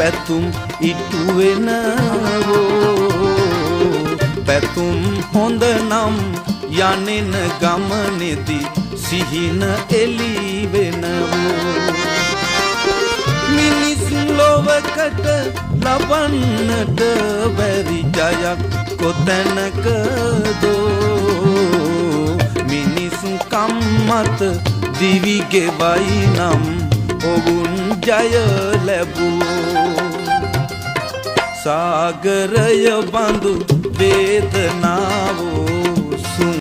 පැතුම් ඉටු වෙනවෝ. පැතුම් හොඳ නම් යනෙන ගමනේදී සිහින එලි වෙනවෝ. මිනිස් ලොවකට ලබන්නට බැරි ජයක් කොතැනකදෝ. මිනිස් කම්මත දිවි ගෙවයි නම් ඔවුන් ජය ලැබුවෝ. සාගරය බඳු වේදනාවෝ.